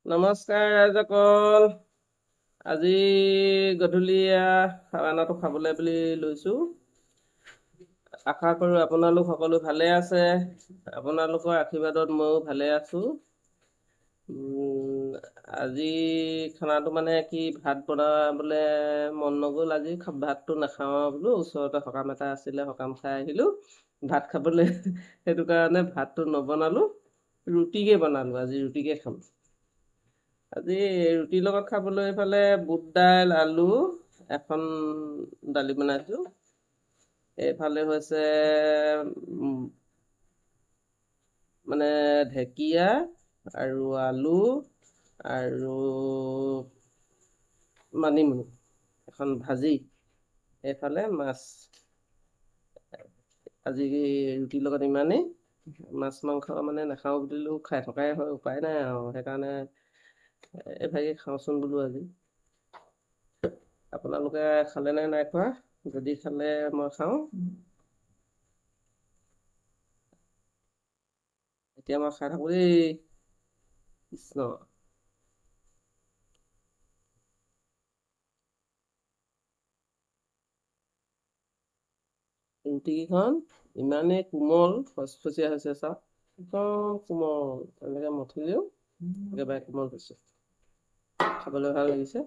নমস্কাৰ ৰাইজসকল, আজি গধূলি খানাটো খাবলৈ বুলি লৈছোঁ। আশা কৰোঁ আপোনালোক সকলো ভালে আছে। আপোনালোকৰ আশীৰ্বাদত ময়ো ভালে আছোঁ। আজি খানাটো মানে কি, ভাত বনাবলৈ মন নগ'ল। আজি ভাতটো নাখাওঁ বোলো, ওচৰতে সকাম এটা আছিলে, সকাম খাই আহিলোঁ। ভাত খাবলৈ সেইটো কাৰণে ভাতটো নবনালোঁ, ৰুটিকে বনালোঁ। আজি ৰুটিকে খাম। আজি ৰুটিৰ লগত খাবলৈ এইফালে বুট দাইল, আলু, এখন দালি বনাইছোঁ। এইফালে হৈছে মানে ঢেকীয়া আৰু আলু আৰু মানিমুনি এখন ভাজি, এইফালে মাছ। আজি ৰুটিৰ লগত ইমানেই। মাছ মাংস মানে নাখাওঁ বুলিলেও খাই থকাই হয়, উপায় নাই আৰু, সেইকাৰণে এইভাগে খাওঁচোন বোলো আজি। আপোনালোকে খালে নে নাই খোৱা? যদি খালে মই খাওঁ। এতিয়া মই খাই থাকোঁ দেই। কৃষ্ণ। ৰুটিকেইখন ইমানেই কোমল ফচফচীয়া হৈছে, চাওক, একদম কোমল। এনেকৈ মঠিলেও একেবাৰে কোমল হৈছে, খাবলৈ ভাল লাগিছে।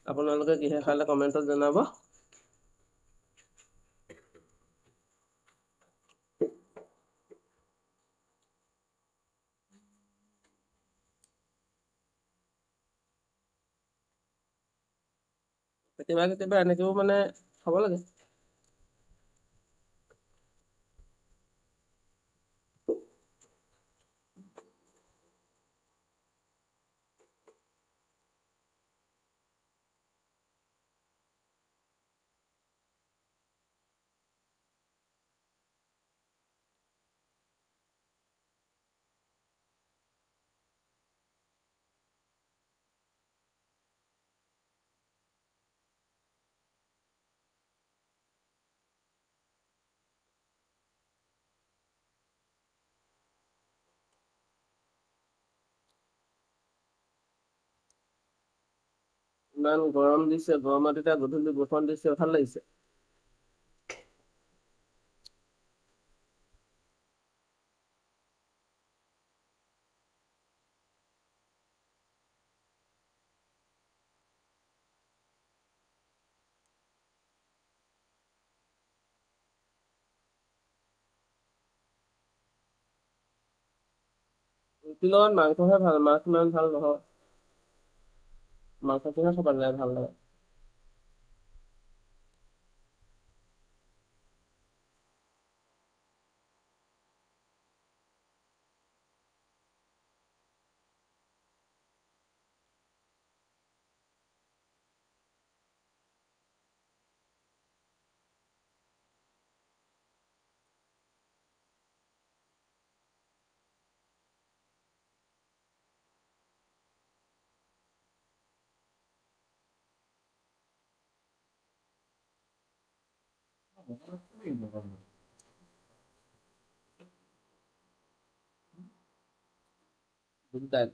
আপোনালোকে কিহে খালে কমেণ্টত জনাব। কেতিয়াবা কেতিয়াবা এনেকৈও মানে খাব লাগে। ইমান গৰম দিছে, গৰমত এতিয়া গধূলি বৰষুণ দিছে, ভাল লাগিছে। ৰুটিৰ লগত মাংসহে ভাল, মাছ ইমান ভাল নহয়। মাংসটোহে খাবলৈ ভাল লাগে। বুট দাইল।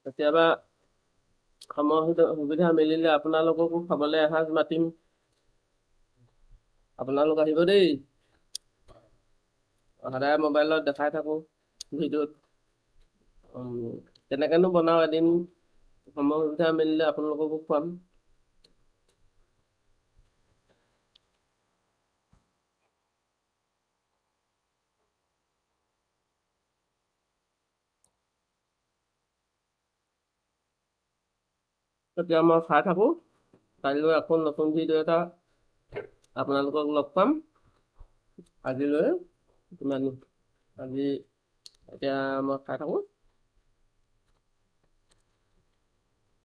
কেতিয়াবা সময় সুবিধা মিলিলে আপোনালোককো খাবলৈ এসাঁজ মাতিম, আপোনালোক আহিব দেই। সদায় মোবাইলত দেখাই থাকোঁ ভিডিঅ'ত, কেনেকেনো বনাওঁ, এদিন সময় সুবিধা মিলিলে আপোনালোককো খুৱাম। এতিয়া মই খাই থাকোঁ। কাইলৈ আকৌ নতুন ভিডিঅ' এটা আপোনালোকক লগ পাম। আজিলৈ ইমানেই। আজি এতিয়া মই খাই থাকোঁ।